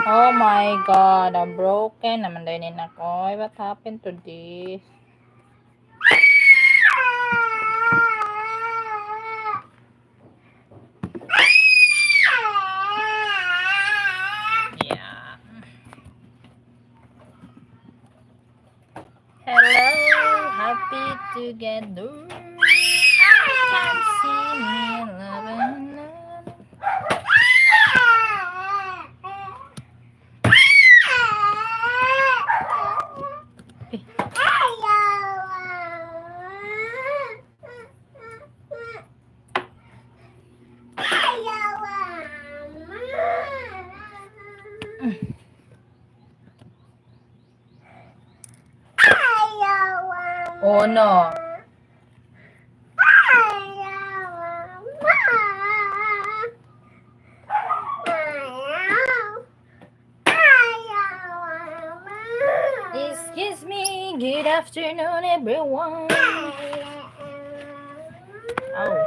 Oh my God, I'm broken. Naman din ako. What happened to this? Yeah. Hello, happy together. I can see me loving. Oh no. Excuse me. Good afternoon, everyone. Oh.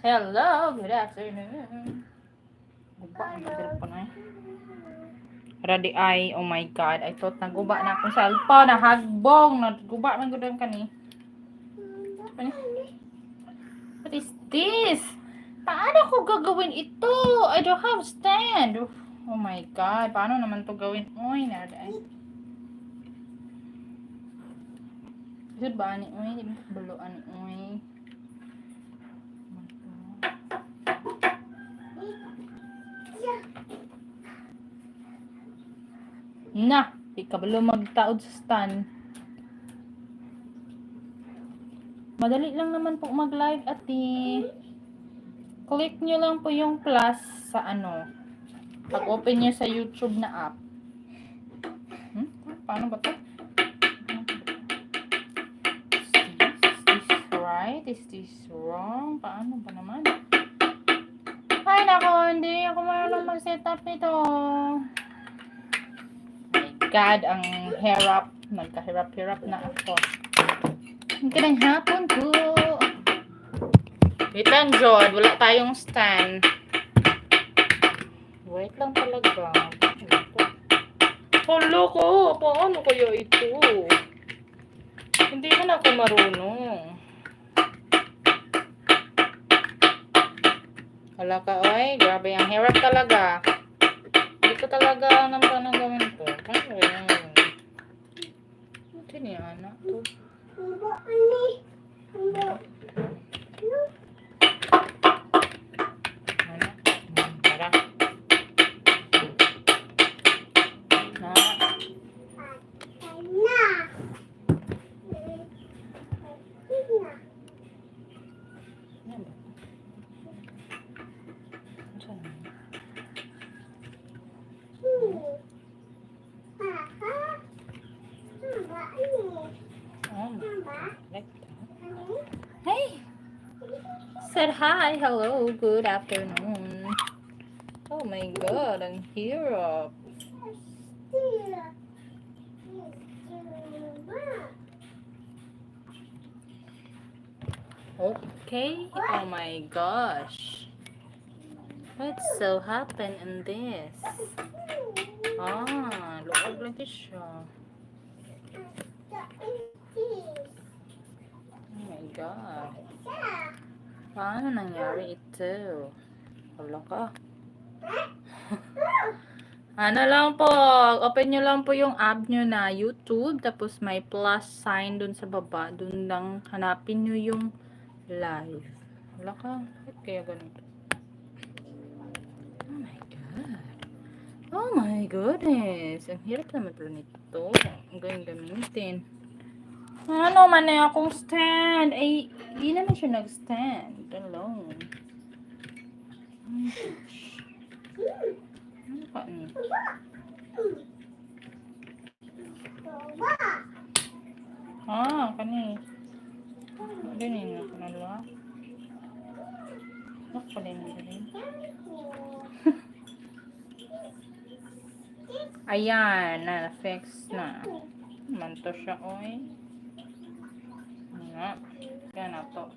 Hello, good afternoon. Guba ang telepono eh. Ready ay, oh my God, I thought naguba na akong cellphone, nahagbong, naguba man gud ang kani. Ano? What is this? Paano ko gagawin ito? I don't have stand. Oh my God, paano naman to gawin? Uy, nada ay. Isod ba ani? Uy, di mo kabalo ani, uy. Oh my God. Na, di ka balo magtaod sa stand. Madali lang naman po mag-live, ate. Click nyo lang po yung plus sa ano. Pag open nyo sa YouTube na app. Paano ba to? Is this right? Is this wrong? Paano ba naman? Ay, nako, hindi ako marunong mag-set up nito. My God, ang hirap. Nagkahirap-hirap na ako. Magandang hapon po. Wait lang, Jod. Wala tayong stand. Wait lang talaga. Hala ko, paano kaya ito? Hindi man ako marunong. Hala ka, oy. Grabe, ang hirap talaga. Hindi ko talaga alam paano gawin to. Paano kaya yun? Ito niya, anak to. Ano? Tara. Na. Ano ba? Saan? Oh my God. Like that. Hey! Said hi, hello, good afternoon. Oh my God, ang hirap. Okay. Oh my gosh. What's so happen in this? Ah, luog lagi siya. Oh my God. Paano nangyari ito? Wala ka. Ano lang po, open nyo lang po yung app nyo na YouTube, tapos may plus sign dun sa baba. Dun lang hanapin nyo yung live. Wala ka. Bakit kaya ganito? Oh my God. Oh my goodness. Ang hirap naman pala nito. Ang galing gamitin. Ano man na akong stand? Ay, di naman siya nag-stand. Alone. Oh my gosh. Ano ka ni? Ah, kani. Ganun na kanala. Lock pa din na rin. Ayan, na-fix na. Manto siya, oy. Nga. Kaya na to.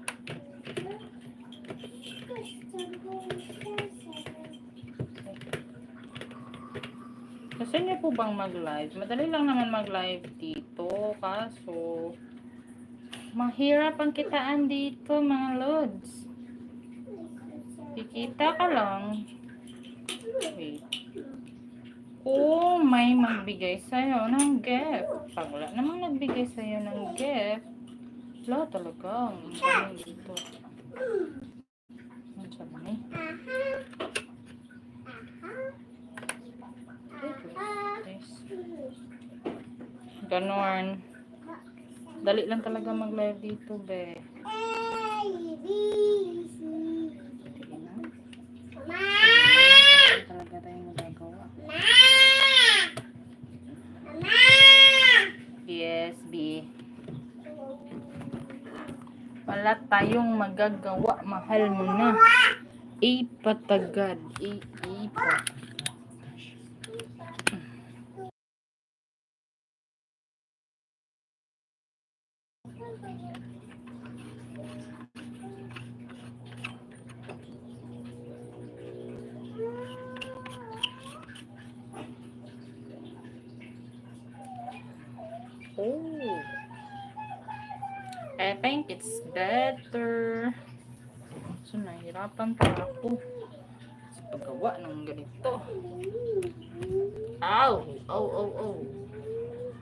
Gusto niyo po bang mag-live? Madali lang naman mag-live dito. Kaso, mahirap ang kitaan dito, mga lods. Kikita ka lang. Wait. Kung may magbigay sa'yo ng gift. Pag wala namang nagbigay sa'yo ng gift, wala talaga. Ang galing dito. Ano sabi ni? This. Ganon. Dali lang talaga mag-live dito, be. A, B, C. Sige na. Ma! Wala talaga tayong magagawa. Ma! Ma! Yes, B. Wala tayong magagawa. Mahal mo na. Ipatagad. Iipa. Oh. I think it's better. So, nahihirapan pa ako sa paggawa ng ganito. Ow! Oh.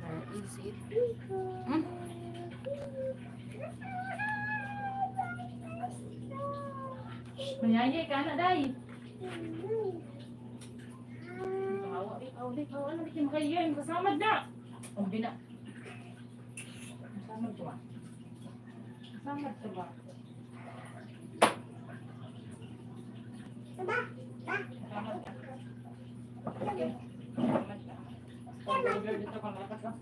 Where is it? Hmm? Manyayay ka na, day! Kawa, ikaw, ikaw, ano, di makayan, kasamad na! Oh, di na. Kasamad to ah. Kasamad to ba? Kasamad ka. Okay. Kasamad ka. Oh, dito ka lakas ah.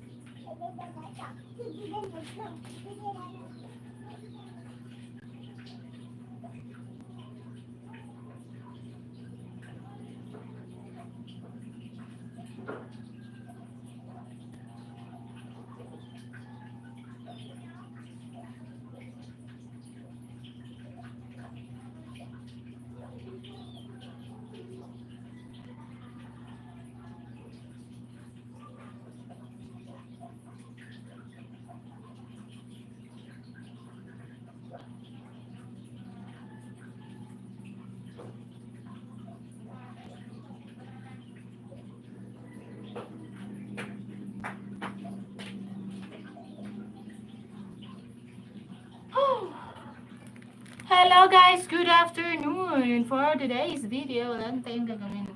Hello guys, good afternoon. For today's video, wala na tayong gagawin.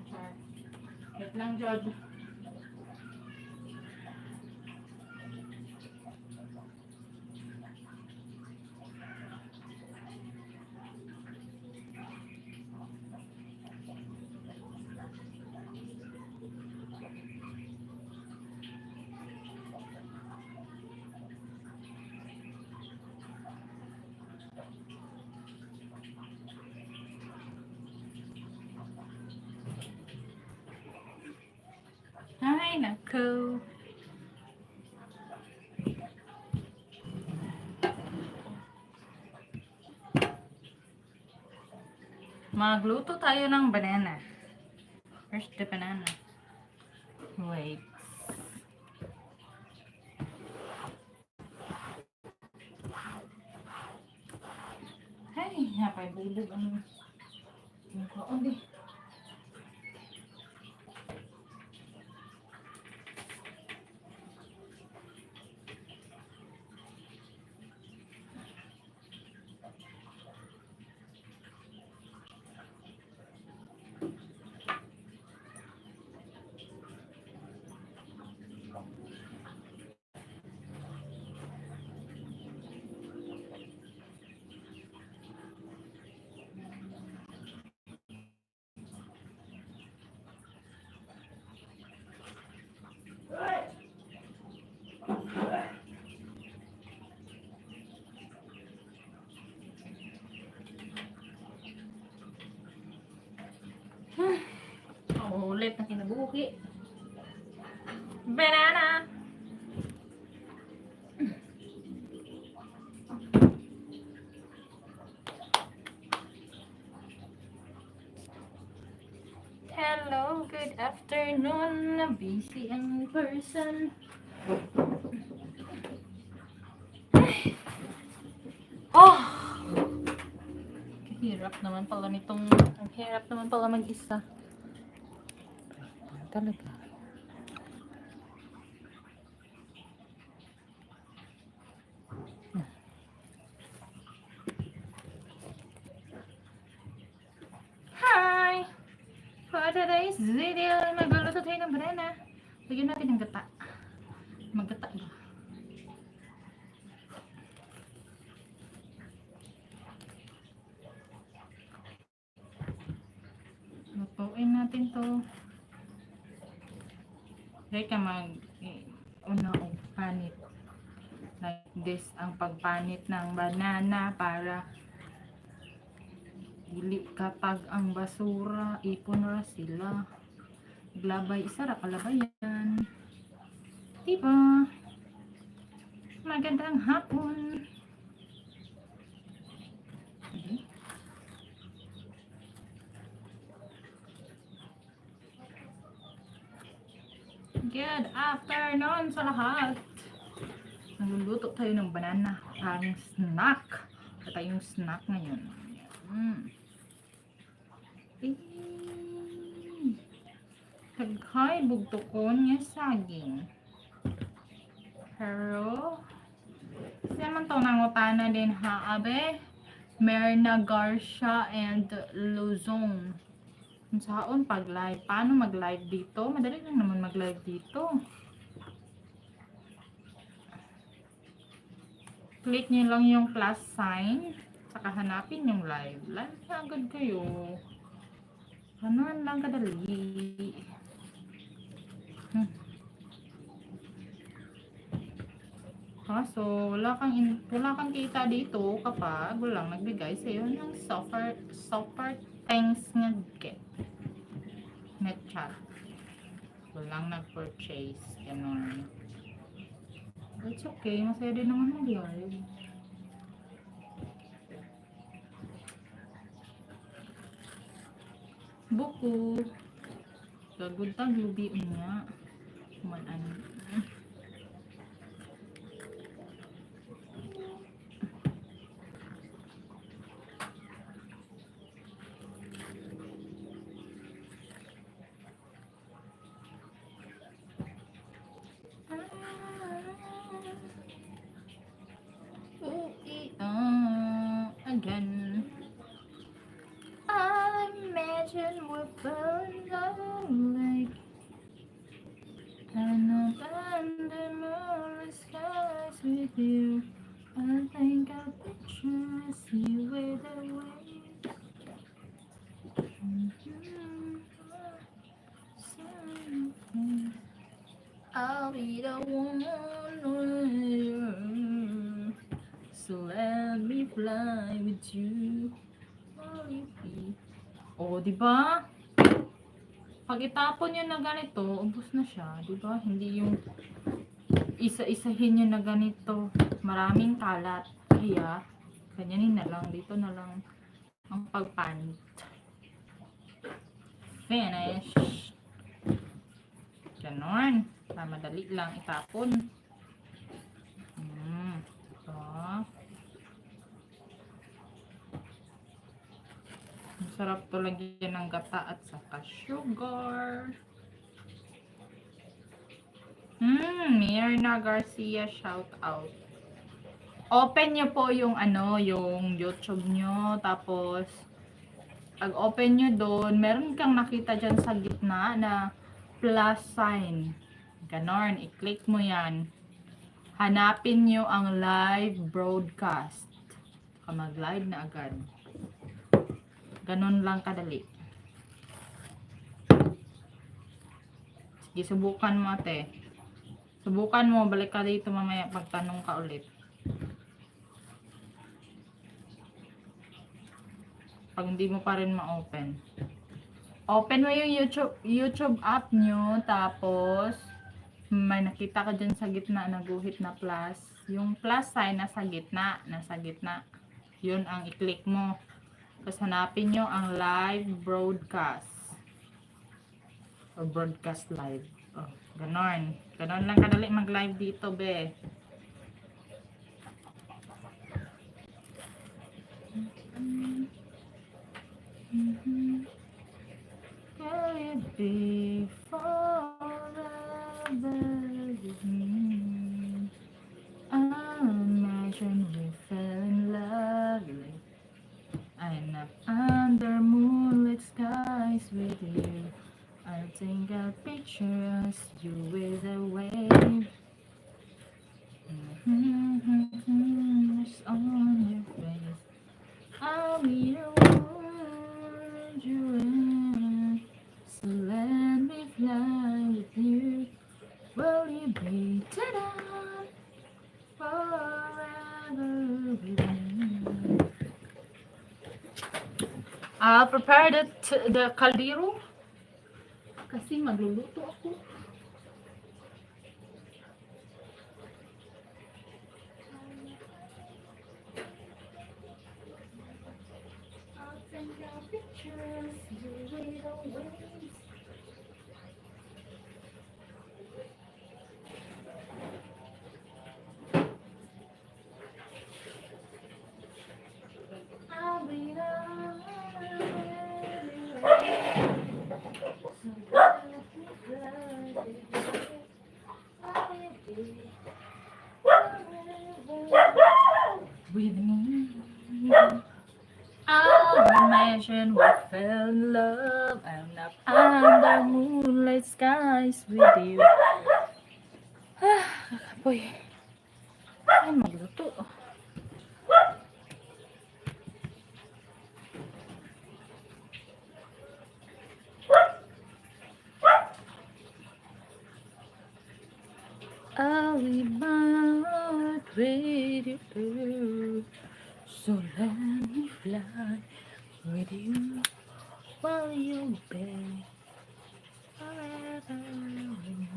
Wait lang, Jod. Ay, nako. Magluto tayo ng banana. Where's the banana? Wait. Ay, napay bulog ang ang kaon di. Ulit na kinabuhi. Banana! Hello, good afternoon. Busy ang person. Ay. Oh! Hirap naman pala nitong, ang hirap naman pala mag-isa. Talaga. Hi! For today's video, magluluto tayo ng banana. Lagyan natin ng gata. Maggata ba? Lutuin natin to. Try ka mag eh, una og panit. Like this ang pagpanit ng banana para dili kapag ang basura, ipon ra sila. Glabay, isa ra kalabayan. Diba? Magandang hapon. Okay. Good afternoon sa lahat. Nagluluto tayo ng banana pang snack. Ito tayong snack ngayon. Eh, Taghay bugtokon nga saging. Pero, siya man to nangutana din ha, abe. Merna Garcia and Luzon. Kung saon pag-live. Paano mag-live dito? Madali lang naman mag-live dito. Click nyo lang yung plus sign. Saka hanapin yung live. Live na agad kayo. Ganun lang kadali. Kaso, wala kang kita dito kapag walang nagbigay sa iyo ng super thanks nga get. Net chat. Walang nag-purchase. Ganun. It's okay. Masaya din naman mag-live. Buko. Gagud tag lubi niya. Kumanan. Oh, eh, ah, again. I imagine we're fell in love like and up under moonlit skies with you. I think I picture you with the waves. Mhm. I'll be the one with you. So let me fly with you. O, di ba? Pag itapon nyo na ganito, ubos na siya, di ba? Hindi yung isa-isahin nyo na ganito. Maraming kalat. Kaya, ganyanin na lang. Dito na lang ang pagpanit. Finish. Ganon. Para madali lang itapon. Ito. Ang sarap to lagyan ng gata at saka sugar. Mirna Garcia, shout out. Open nyo po yung ano, yung YouTube nyo. Tapos, pag open nyo doon, meron kang nakita dyan sa gitna na plus sign. Ganon, i-click mo yan. Hanapin nyo ang live broadcast. Saka mag-live na agad. Ganon lang kadali. Sige, subukan mo, ate. Subukan mo, balik ka dito mamaya pagtanong ka ulit. Pag hindi mo pa rin ma-open. Open mo yung YouTube app nyo, tapos may nakita ka dyan sa gitna na guhit na plus. Yung plus sign nasa gitna, nasa gitna. Yun ang i-click mo. Tapos hanapin nyo ang live broadcast. Or broadcast live. Oh, ganon. Ganon lang kadali mag-live dito, be. Will you be forever with me? I imagine we fell in love and up under moonlit skies with you. I think I picture us, you with a wave. It's on your face. I'll be the one you in. So let me fly with you. Will you be, ta-da, forever with me? I'll prepare the kaldero. Kasi magluluto ako. I'll take our pictures, you with the waves. I'll be there with you. So let me fly with you. I will be forever with me. I imagine we fell in love and up under moonlight skies with you. Ah, kakapoy. Ay, magluto. I'll be my with you. So let me fly with you while you be forever with me.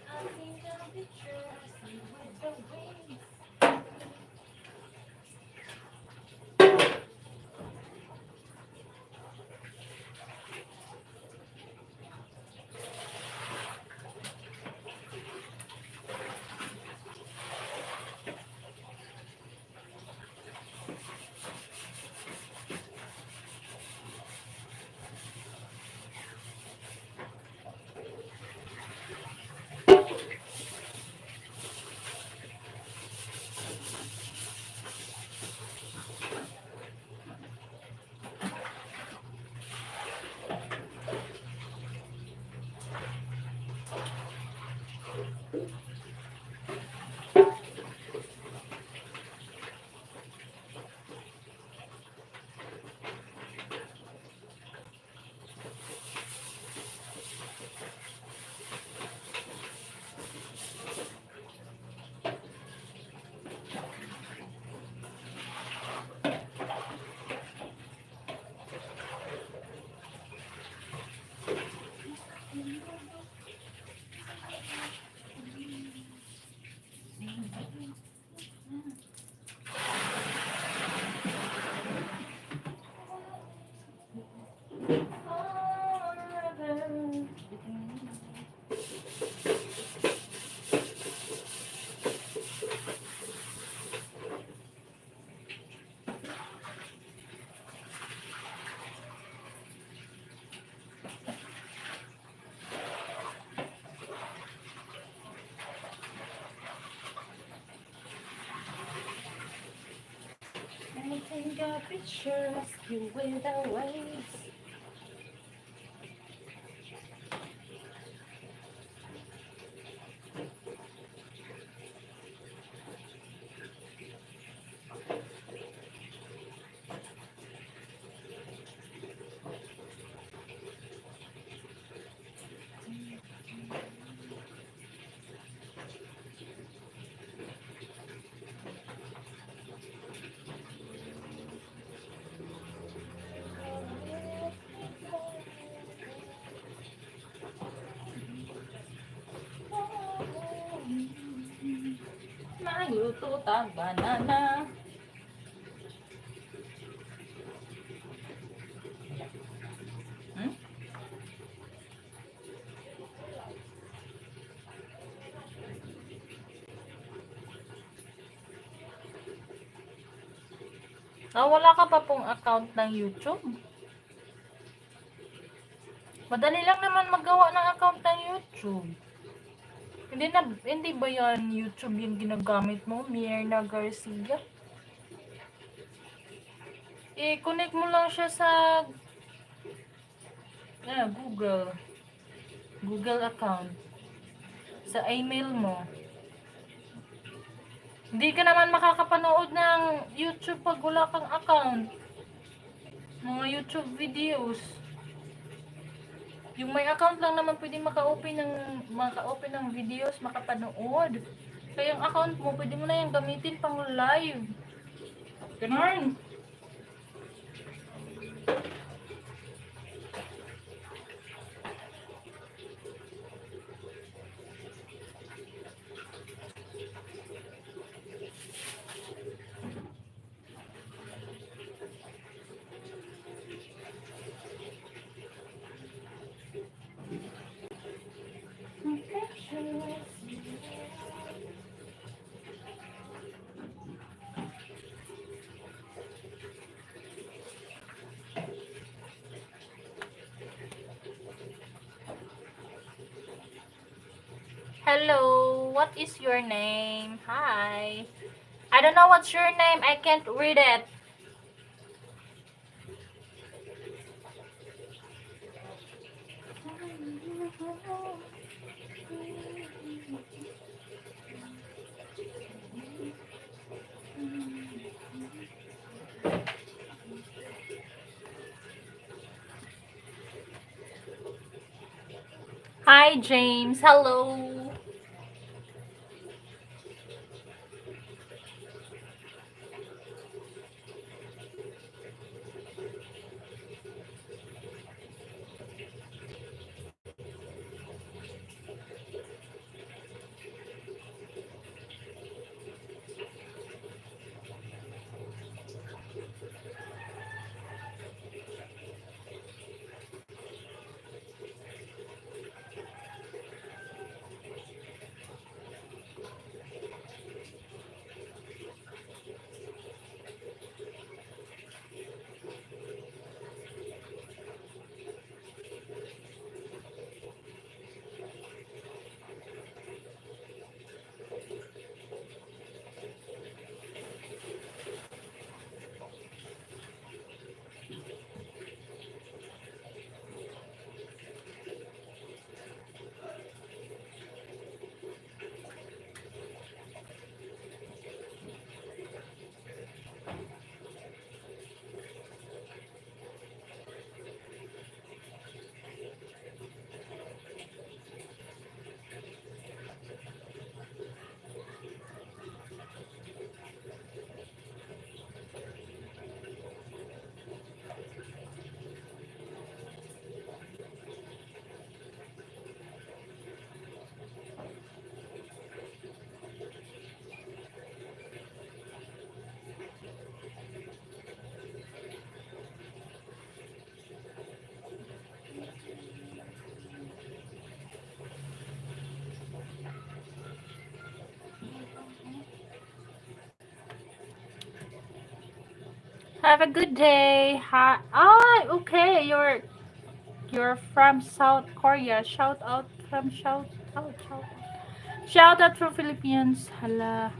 I think I'll picture us with the wings. Think a picture you with the waves. Magluto tag banana. Ah, wala ka pa pong account ng YouTube? Madali lang naman magawa ng account ng YouTube. Hindi ba yan YouTube yung ginagamit mo, Mirna Garcia? I-connect mo lang siya sa Google. Google account. Sa email mo. Hindi ka naman makakapanood ng YouTube pag wala kang account. Mga YouTube videos. Yung may account lang naman pwede maka-open ng videos, makapanood. Kaya yung account mo, pwede mo na yung gamitin pang live. Ganun. Hello, what is your name? Hi. I don't know what's your name. I can't read it. Hi, James. Hello. Have a good day. Hi. Ah, okay. You're from South Korea. Shout out from shout out shout out. Shout out from Philippines. Hala.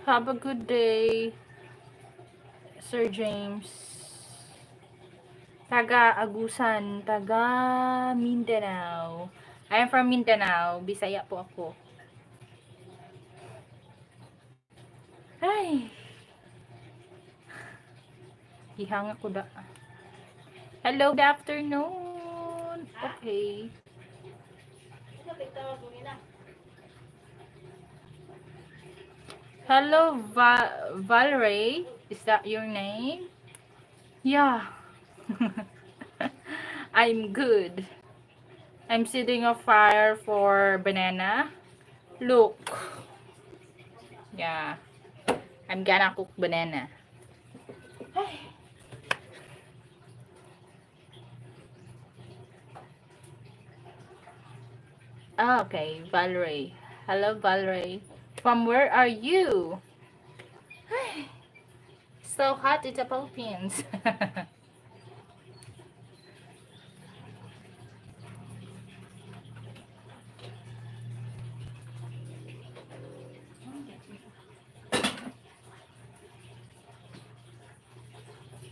Have a good day, Sir James. Taga Agusan, taga Mindanao. I am from Mindanao. Bisaya po ako. Ay. Gihanga ko da. Hello, good afternoon. Okay. Ano tawag mo nila? Hello, Valerie. Is that your name? Yeah. I'm good. I'm setting a fire for banana. Look. Yeah. I'm gonna cook banana. Ay. Ah, okay, Valerie. Hello, Valerie. From where are you? Ay, so hot in the Philippines.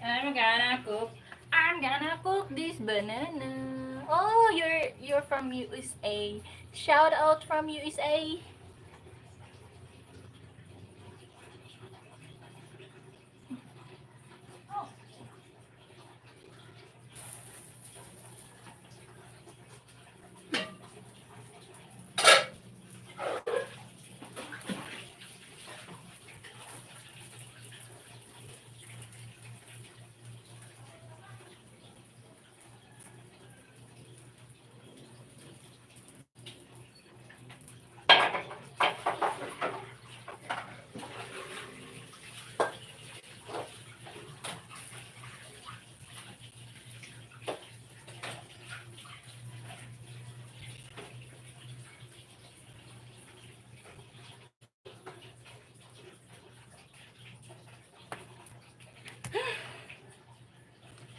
I'm gonna cook. I'm gonna cook this banana. Oh, you're from USA. Shout out from USA. Oh.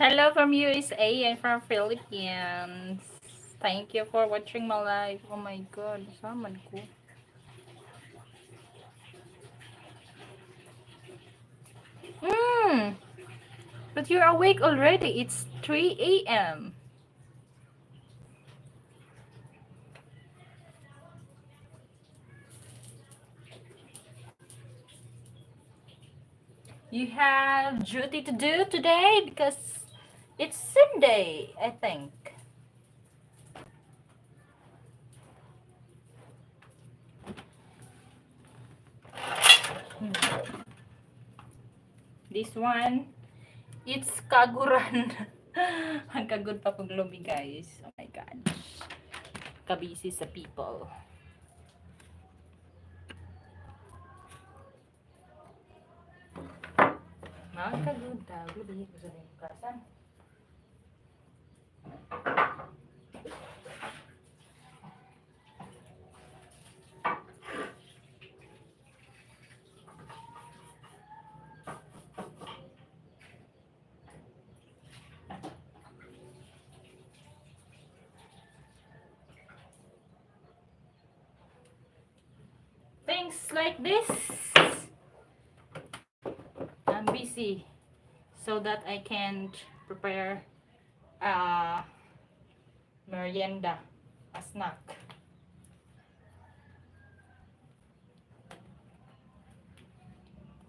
Hello from USA and from Philippines. Thank you for watching my live. Oh my God, saman ko. But you're awake already. It's 3 a.m. You have duty to do today because it's Sunday, I think. This one, it's kaguran. Ang kagod pa pag lubi, guys. Oh my God. Kabisi sa people. Mga kagod ta. Lubi ko sa kasan. Things like this. I'm busy so that I can prepare merienda, a snack.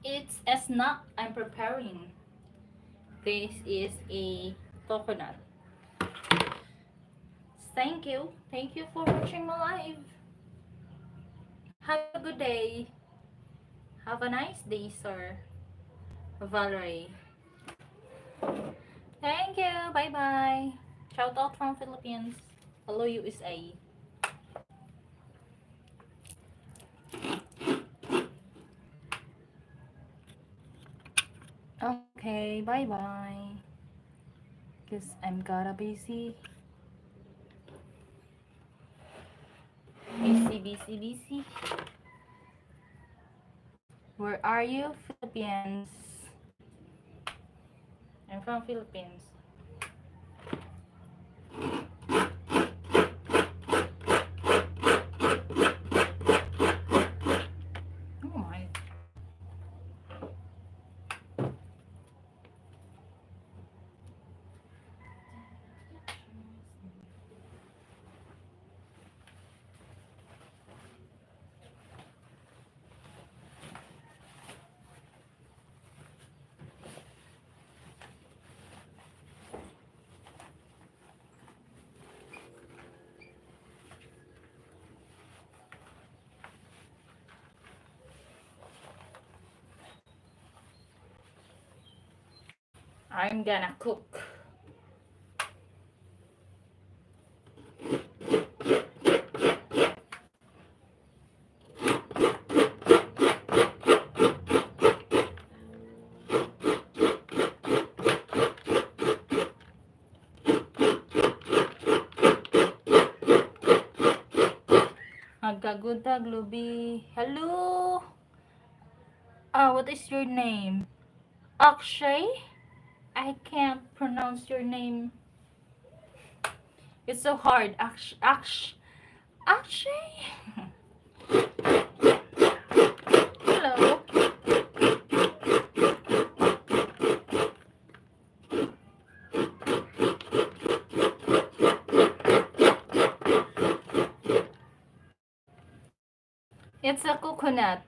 It's a snack I'm preparing. This is a coconut. Thank you. Thank you for watching my live. Have a good day. Have a nice day, sir. Valerie. Thank you. Bye-bye. Shout out from Philippines. Hello, USA. Okay, bye-bye. Because I'm gotta busy. Busy, busy, busy. Where are you, Philippines? I'm from Philippines. Oh my. I'm gonna cook. Magkaguntag, lubi. Hello? Ah, what is your name? Akshay? I can't pronounce your name. It's so hard. Akshay? Hello? It's a coconut.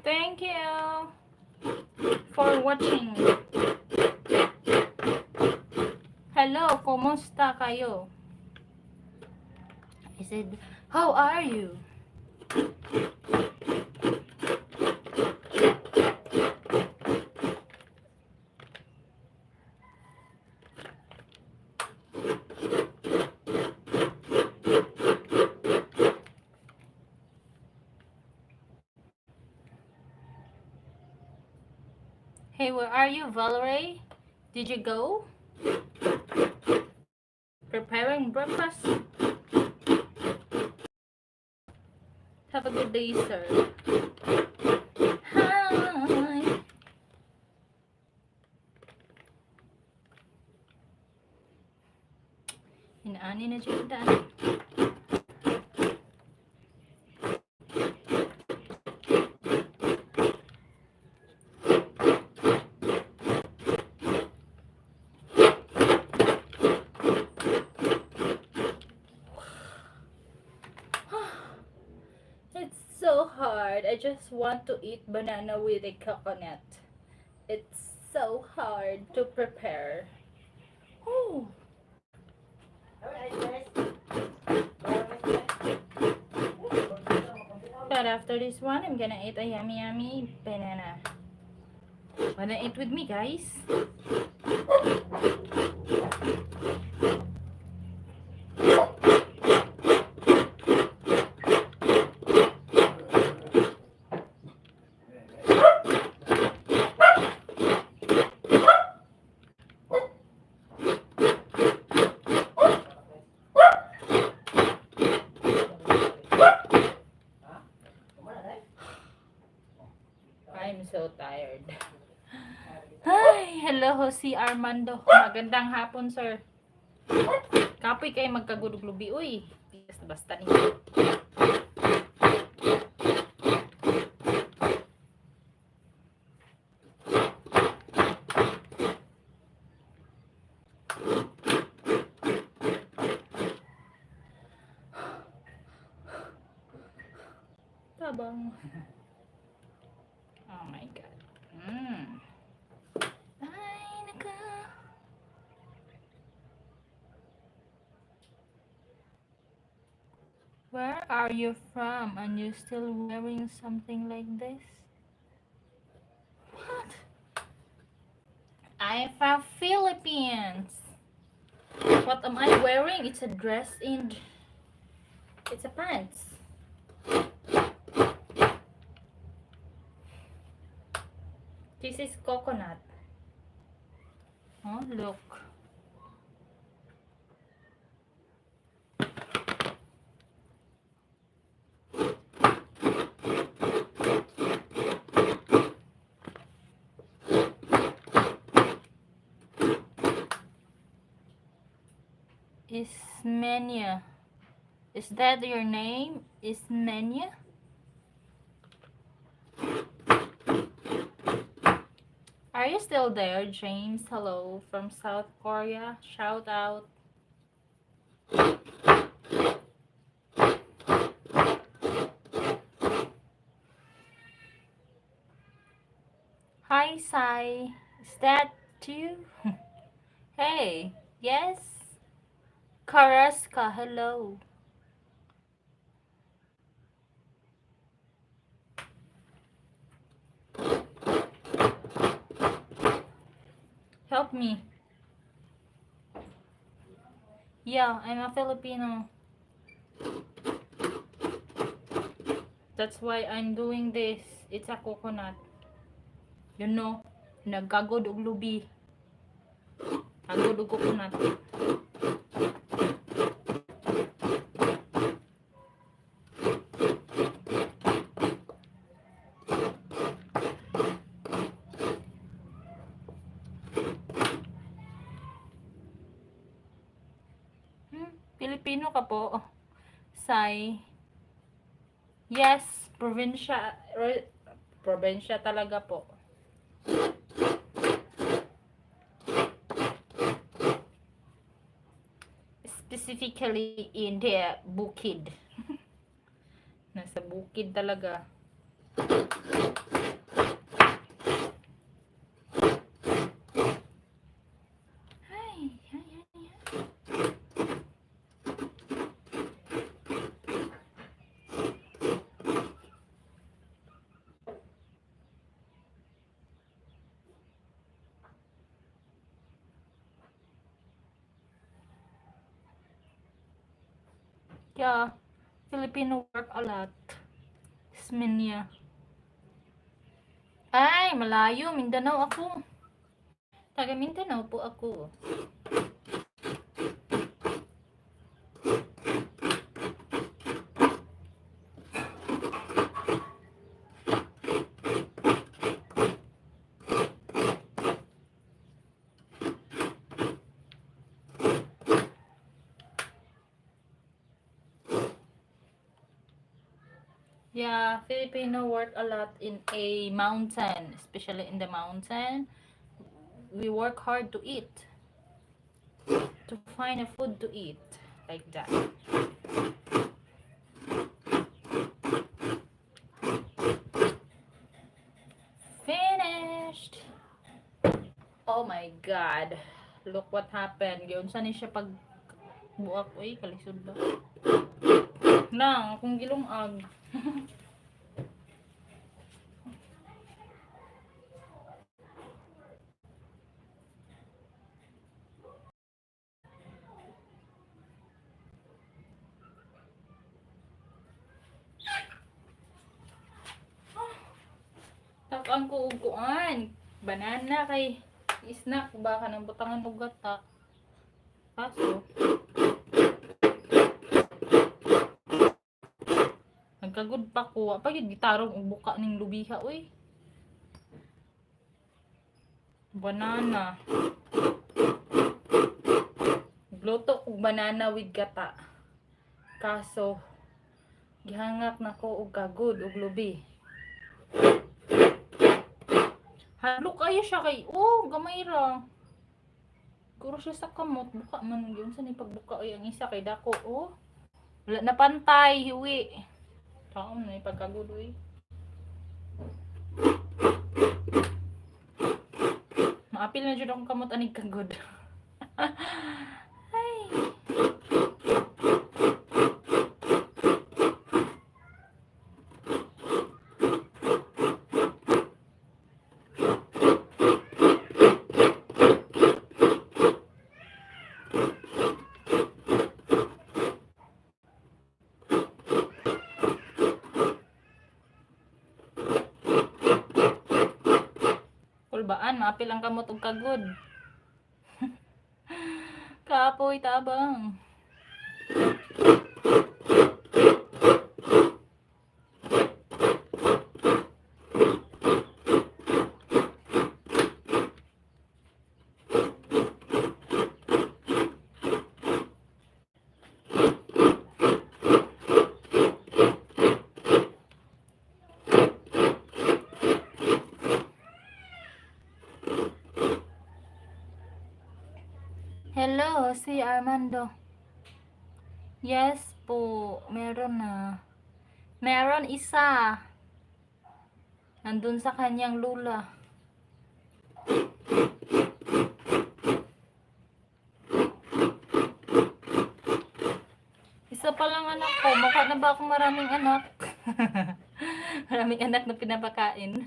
Thank you for watching. Hello, kumusta kayo? I said, "How are you?" Hey, where are you, Valerie? Did you go? Preparing breakfast? Have a good day, sir. Hi. Inaani na dyan daan. It's so hard. I just want to eat banana with a coconut. It's so hard to prepare. Oh, Alright, guys. But after this one, I'm gonna eat a yummy, yummy banana. Wanna eat with me, guys? I'm so tired. Ay, hello, Jose Armando. Magandang hapon, sir. Kapoy kay magkagud og lubi, uy. Basta basta ni. Tabang. Oh my God. Ay, naka. Where are you from? And you still wearing something like this? What? I'm from Philippines. What am I wearing? It's a dress and it's a pants. This is coconut. Oh, look. Ismenia. Is that your name? Ismenia? Are you still there, James? Hello from South Korea. Shout out. Hi, Sai. Is that you? Hey, yes? Karaska, hello. Help me. Yeah, I'm a Filipino. That's why I'm doing this. It's a coconut. Nagkagod og lubi. Kagod og coconut. Pilipino ka po. Sai. Yes, probinsya, probinsya talaga po. Specifically in the bukid. Nasa bukid talaga. Ay, ay, ay, ay. Yeah, Filipino work a lot. Ismenia. Ay, malayo. Mindanao ako. Taga Mindanao po ako. Yeah, Filipino work a lot in a mountain, especially in the mountain. We work hard to eat, to find a food to eat, like that. Finished! Oh my God. Look what happened. Giunsa ni siya pag buak, uy, kalisod ba? Nang, akong gilungag. Takan ko og kuan. Banana kay snack ba kanang butangan og gata. Kaso nagkagud pa ko, wa pa gyud gitarong og buka ning lubiha oy. Banana. Gluto og banana with gata. Kaso gihangak nako og kagud og lubi. Hadlok kayo siya kay, oh, gamay ra. Siguro siya sa kamot, buka man yun sa ni pagbuka oy ang isa kay dako, oh. Wala na pantay, hiwi. Taon na pagkagud oy. Maapil na jud akong kamot anig kagud. Ay. Kulbaan, maapil ang kamot og kagud. Kapoy tabang. Hello, si Armando. Yes po, meron na. Meron isa. Nandun sa kanyang lula. Isa pa lang anak ko. Mukha na ba akong maraming anak? Maraming anak na pinapakain.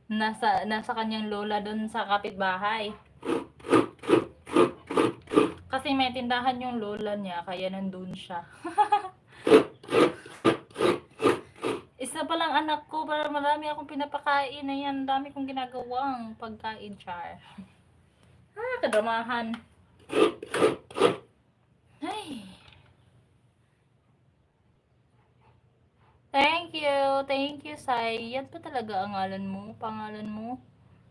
Nasa kanyang lola doon sa kapitbahay. Kasi may tindahan yung lola niya, kaya nandun siya. Isa pa lang anak ko, para marami akong pinapakain. Ayan, dami kong ginagawang pagkain, char. Ah, kadramahan. Ay. Thank you. Thank you, Sai. Yan pa talaga ang ngalan mo? Pangalan mo?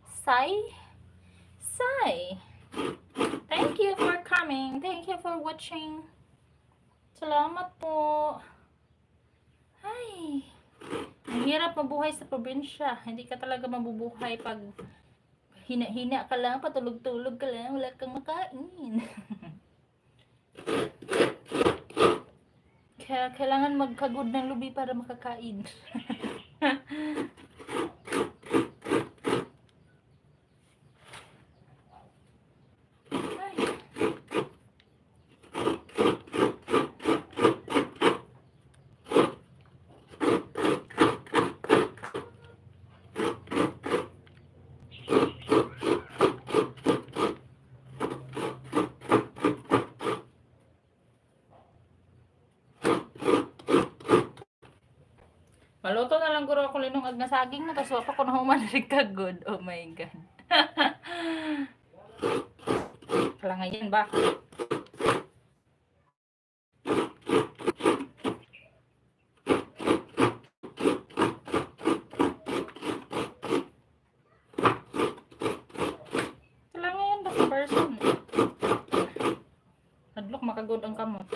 Sai? Sai. Thank you for coming. Thank you for watching. Salamat po. Ay. Ang hirap mabuhay sa probinsya. Hindi ka talaga mabubuhay pag hina-hina ka lang, patulog-tulog ka lang, wala kang makain. Kaya kailangan magkagod ng lubi para makakain. Ay. Maluto na lang guro ako linungag na saging na tapos wa pa ko na human kagod. Oh my God. Kalangayan ba? Kalangayan ba sa person? Hadlok makagod ang kamot.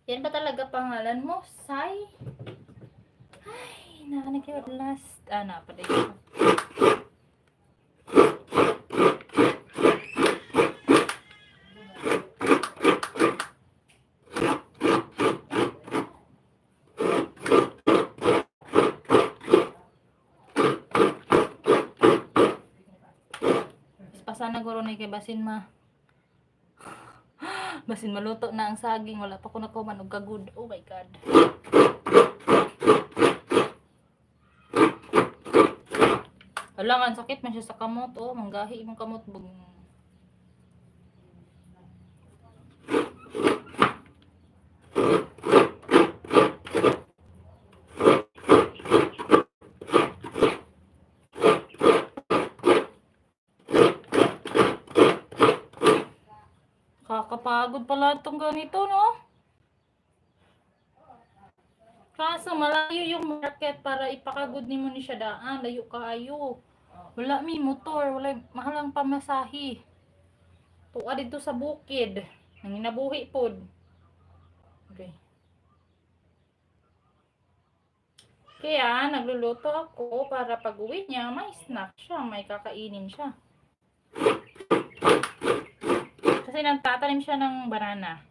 Yan ba talaga pangalan mo? Sai? Ay, nakanag last. Ah, napaday ko. Pasana guro na kay basin maluto na ang saging, wala pa ko nakuman og kagud. Oh my God. Wala nga, ang sakit man siya sa kamot. Oh, manggahi imong kamot. Bug. Kakapagod pala itong ganito, no? Kaso malayo yung market para ipakagod nimo ni siya daan. Layo kaayo. Wala mi motor, wala, mahal ang pamasahe. Tuwa dito sa bukid. Nanginabuhi pod. Okay. Kaya nagluluto ako para pag uwi niya, may snack siya, may kakainin siya. Kasi nagtatanim siya ng banana.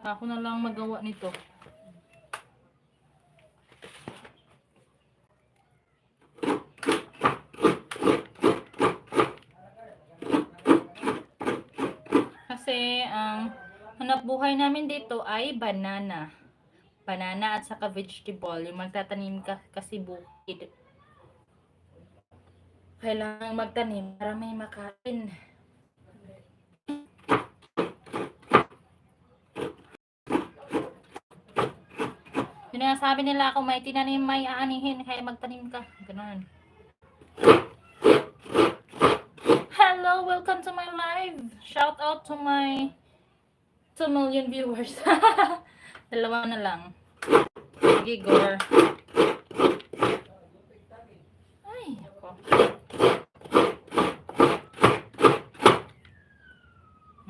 Ako na lang magawa nito. Kasi ang hanap buhay namin dito ay banana. Banana at saka vegetable. Yung magtatanim ka kasi bukid. Kailangan magtanim para may makain. Yun nga sabi nila, kung may tinanim, may aanihin, kaya magtanim ka. Ganun. Hello, welcome to my live. Shout out to my 2 million viewers. Dalawa na lang. Sige, gore. Ay, ako.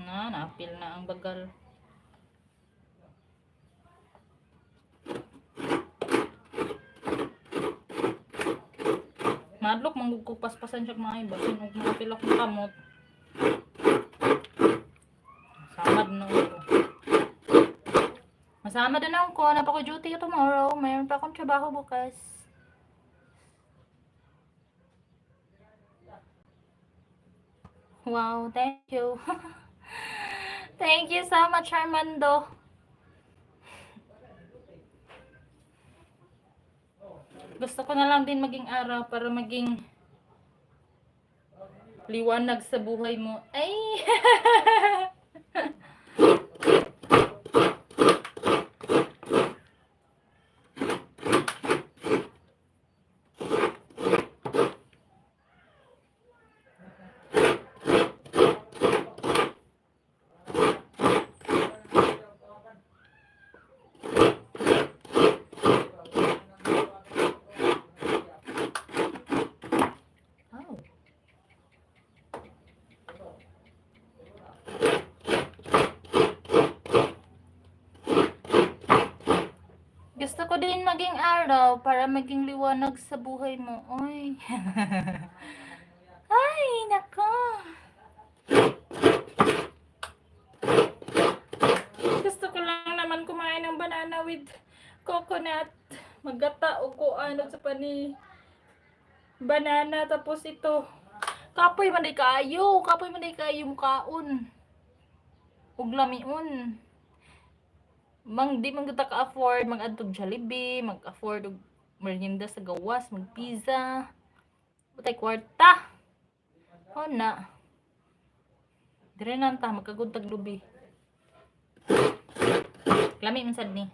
Na, naapil na ang bagal. Madlok man gud ko paspasan siya mga basin og maapil akong kamot. Samad na ako. Sama-sama din ako. Naa pa ko duty tomorrow. Mayroon pa akong trabaho bukas. Wow, thank you. Thank you so much, Armando. Gusto ko na lang din maging araw para maging liwanag sa buhay mo. Ay! Oh. Gusto ko din maging araw para maging liwanag sa buhay mo. Oy. Ay, nako. Gusto ko lang naman kumain ng banana with coconut. Maggata o kuan sa pani banana, tapos ito. Kapoy man diay kaayo, kapoy man diay kaayo mukaon. Ug lamion. Mang di man gyud ta ka-afford mag-adtog Jollibee, mag-afford og merienda sa gawas, mag-pizza. Wa tay kwarta. O na. Dire na ta magkagud tag lubi. Lami man sad ni.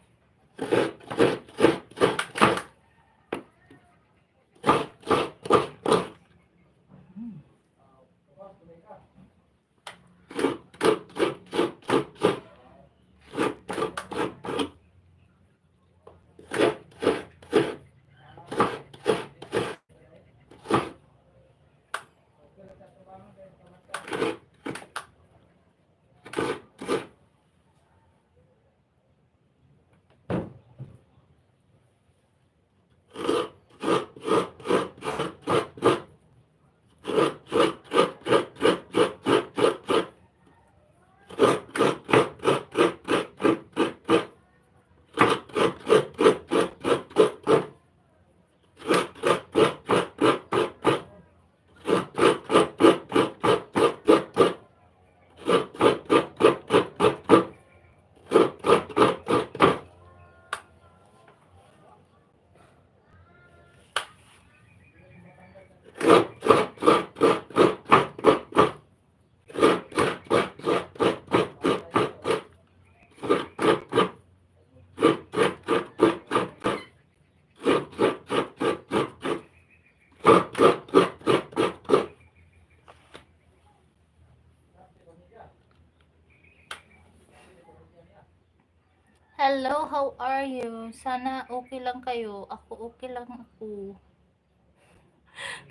Hello, how are you? Sana okay lang kayo. Ako, okay lang ako.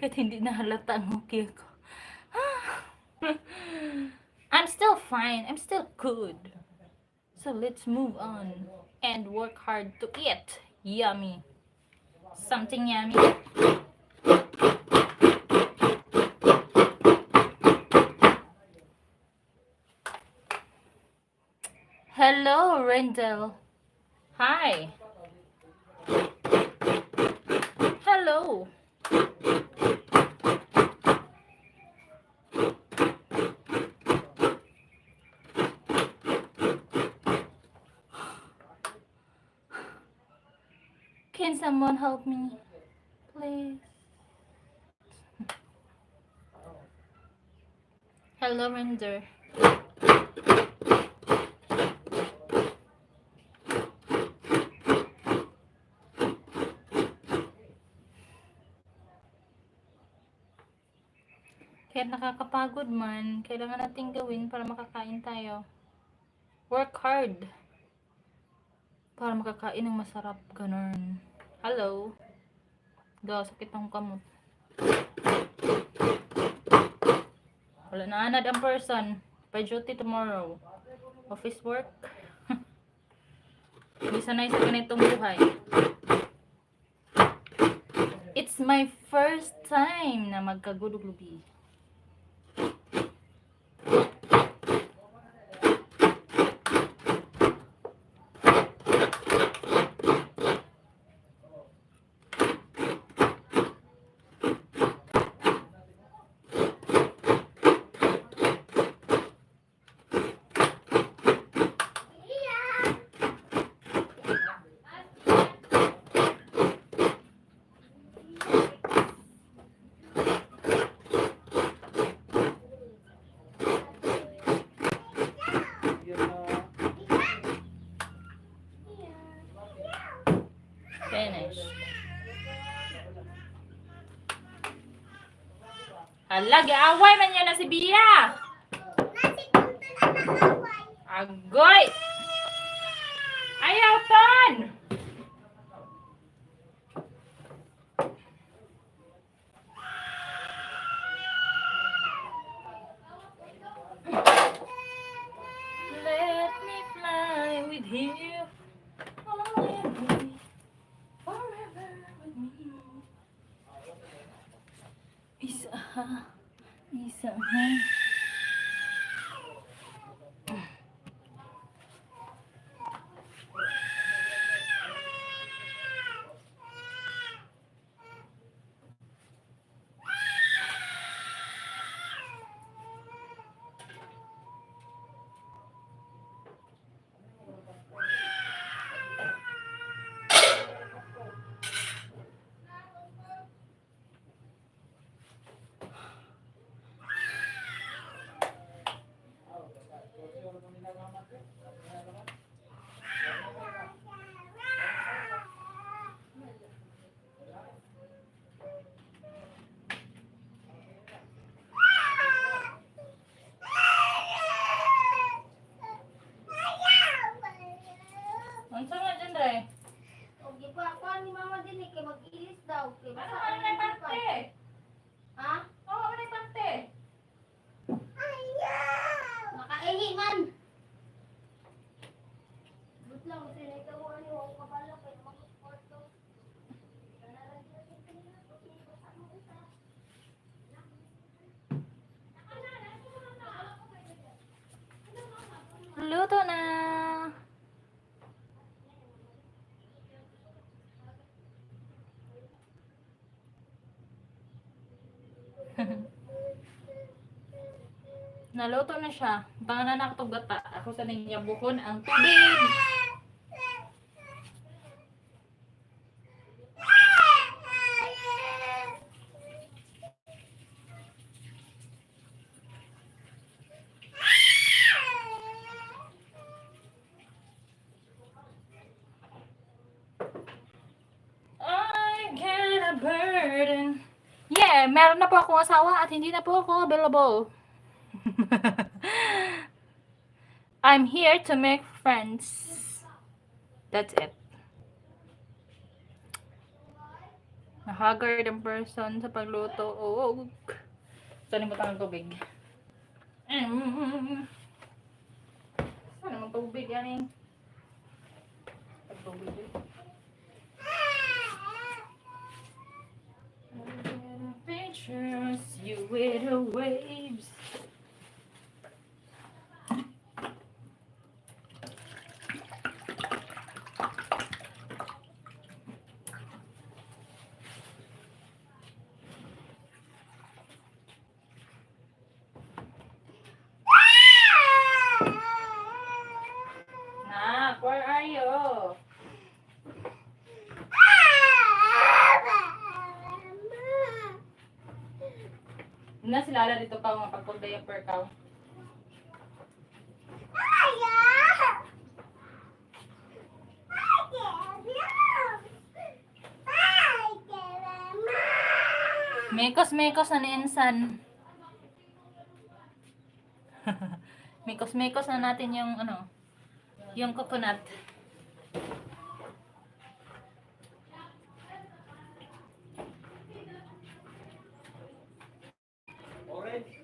Kahit hindi na halata ang okay ako. I'm still fine. I'm still good. So let's move on and work hard to eat. Yummy. Something yummy. Hello, Rendell. Hi. Hello. Can someone help me? Please. Hello, Render. Kahit nakakapagod man, kailangan natin gawin para makakain tayo. Work hard. Para makakain ng masarap. Ganun. Hello. Ga, sakit ang kamot. Wala na anad ang person. By duty tomorrow. Office work. Hindi sanay sa ganitong buhay. It's my first time na magkagud og lubi. Orange. Hala, giaway man niya na si Bia. Nasi Tuntun ang naaway. Agoy! Ayaw, Ton! Let me fly with you. Only forever with me. Isa, isa. Unsa nga dyan, Dre? Og gipa ni mama din eh, kay mag-ilis daw. Kay Ano basa ano ang na lipad. parte? Ha? Oo, ano na parte? Makaihi man. But lang, sinitaw ano, ang kabalo kay mag-kwarto. Luto na! Naluto na siya. Baka na nakatugata. Ako sa ninyo buhon ang tubig. I get a burden. Yeah, meron na po akong asawa at hindi na po ako available. I'm here to make friends. That's it. Nahaggard ang person sa pagluto. Oh. Saan mo ang tubig? Saan naman tubig yan eh? Tubig eh. Pictures you with the waves. Nak, where are you? Na sila Lala dito pa mga pagpag-diaper ka. Mekos, mekos na ni Insan. Mekos, mekos na natin yung ano, yung coconut. Orange.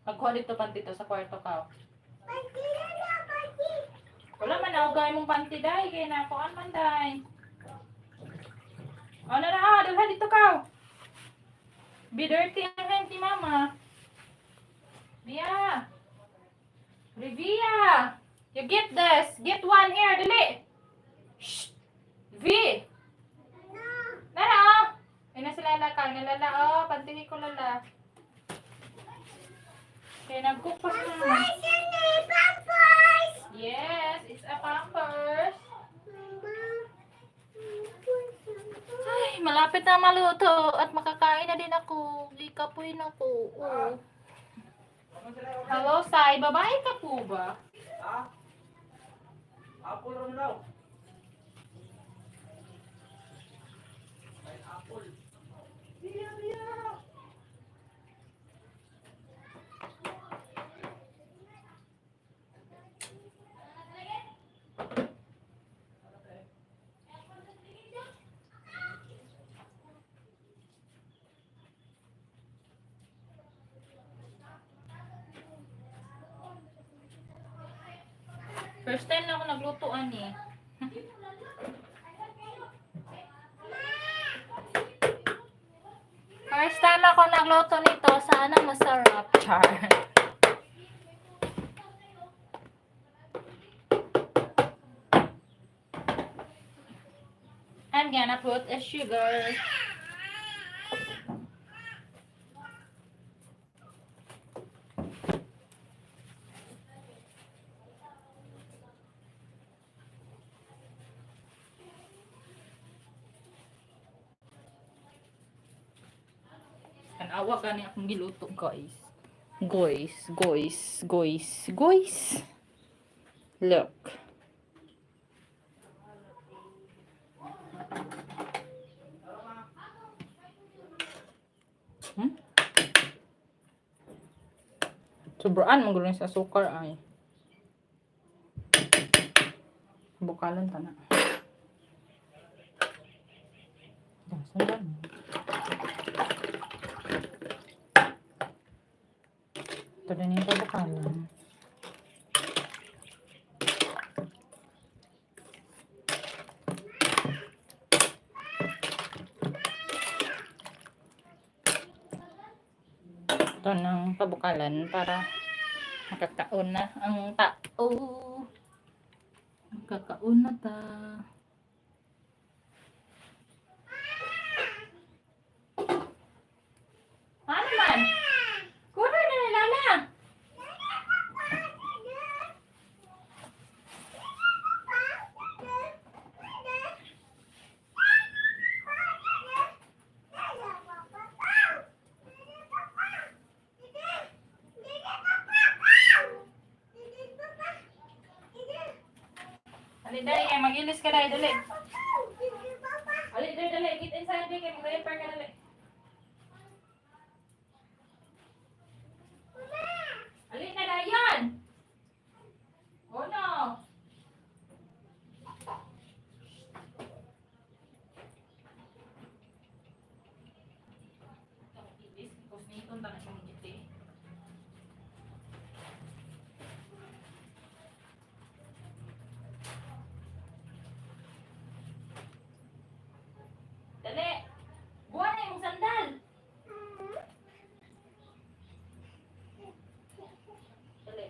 Pagkuha dito panty to sa kwarto ka. Wala man ako gay mong panty day kay nakuan man day. Ano na ah, dalha dito ka. Be dirty ang hand ni mama. Bia. Rivia. You get this. Get one here, dali. Shh. V. Nara oh. Ay na sila lala ka. Nalala oh. Pantihi ko lala. Kaya nag-cook pa siya naman. Yes, it's a pampers. Malapit na maluto at makakain na din ako. Gikapoy na ko. Oo. Hello, Sai. Babae ka po ba? Ha? Apple ron daw. Pineapple. Biya, biya. First time na ako nagluto, ani. First time ako nagluto nito, sana masarap. Char. I'm gonna put a sugar. Tanawa gani akong giluto, guys. Guys, guys, guys, guys. Look. Sobraan mo sa sukar ay. Bukalan ta na. Dasan ba? Ito din yung bukalan. Ito ng pabukalan para makakaon na ang tao. Makakaon na ta. Ano man? Kuha na ni Lala. Dali, dali, kay mag-ilis ka dali, dali. Dali, dali, dali. Get inside, dali, kay mag-repair ka, dali. Dali na, Dayan! Oh, no! Ilis, kusniton ta na siyang giti. Dali! Buwan na yung sandal! Dali.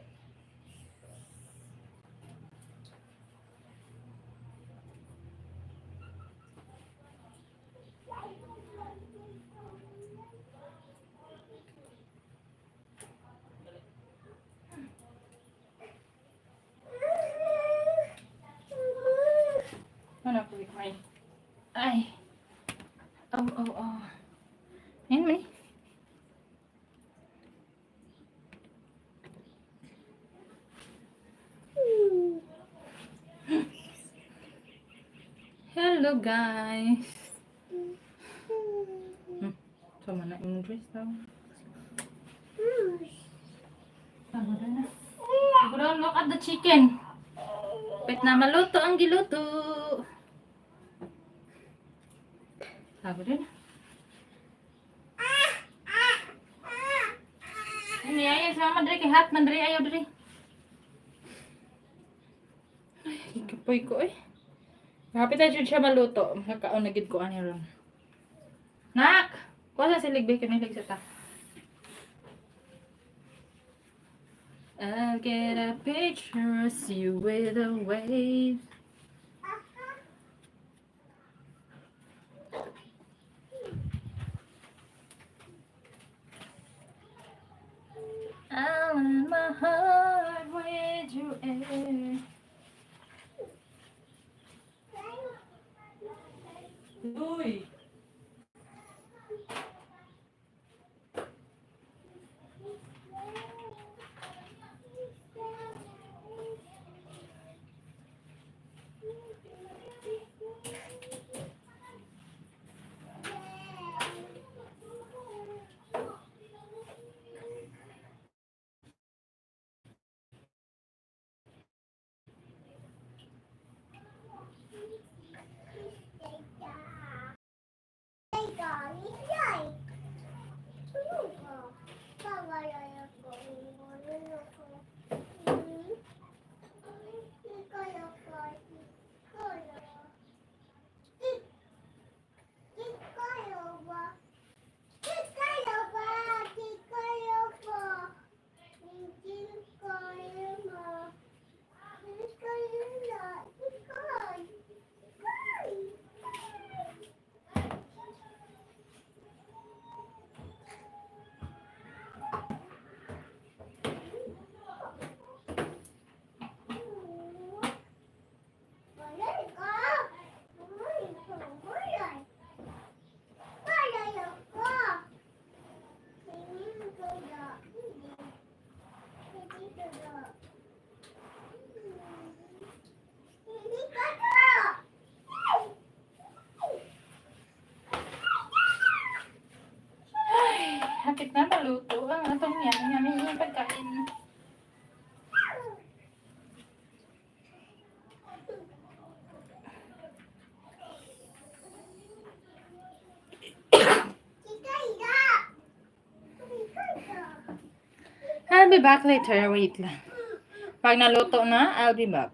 Ano po ay. Ay. Oh. Ayun, mani. Hello, guys. Sama na yung dress daw. Pagod na. Pagod na. Look at the chicken. Pet na maluto ang giluto. Pagod na. Ini ayaw sa mama dre kay hat man dre ayaw dre. Ay, kapoy ko eh. Happy tayo jud siya maluto. Makakaon na gid ko ani ron. Nak! Kuha sa silig bacon nilig sa ta. I'll get a picture of you with a wave. I'll in my heart with you air. Uy! Hapit na maluto ang atong yummy yummy pagkain. Kika, I'll be back later. Wait lang. Pag naluto na, I'll be back.